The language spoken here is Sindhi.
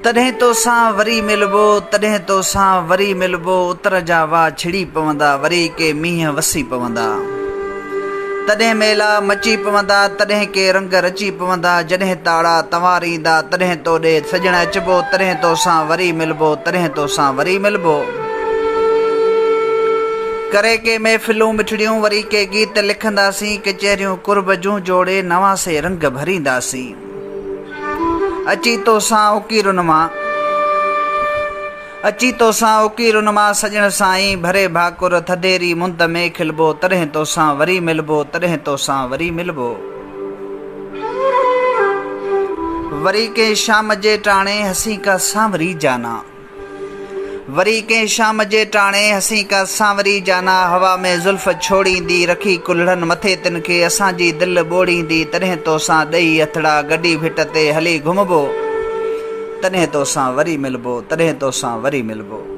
تڏهن توسان وري ملبو، تڏهن توسان وري ملبو، اتر جا واء ڇڙي پوندا، وري ڪي مينهن وسي پوندا. تڏهن ميلا مچي پوندا، تڏهن ڪي رنگ رچي پوندا، جڏهن تاڙا تنواريندا، تڏهن تو ڏي سڄڻ اچبو، تڏهن توسان وري ملبو، تڏهن توسان وري ملبو. ڪري ڪي محفلون مٺڙيون، وري ڪي گيت لکنداسين، ڪچهريون قرب جون جوڙي، نوان سي رنگ ڀرينداسين. اچي توسان اڪيرن مان اچي توسان اڪيرن مان سڄڻ سائين ڀري ڀاڪر ٿڌيري مند ۾ کلبو تڏهن توسان وري ملبو تڏهن توسان وري ملبو وري ڪنهن شام جي ٽاڻي حسين ڪا سانوري جانا. وري ڪنهن شام جي ٽاڻي حسين ڪا سانوري جانا هوا ۾ زلف ڇوڙيندي رکي ڪلهڙن مٿي تن کي اسان جي دل ٻوڙيندي تڏهن توسان ڏئي هٿڙا گڏي ڀٽ تي هلي گهمبو تڏهن توسان وري ملبو تڏهن توسان وري ملبو.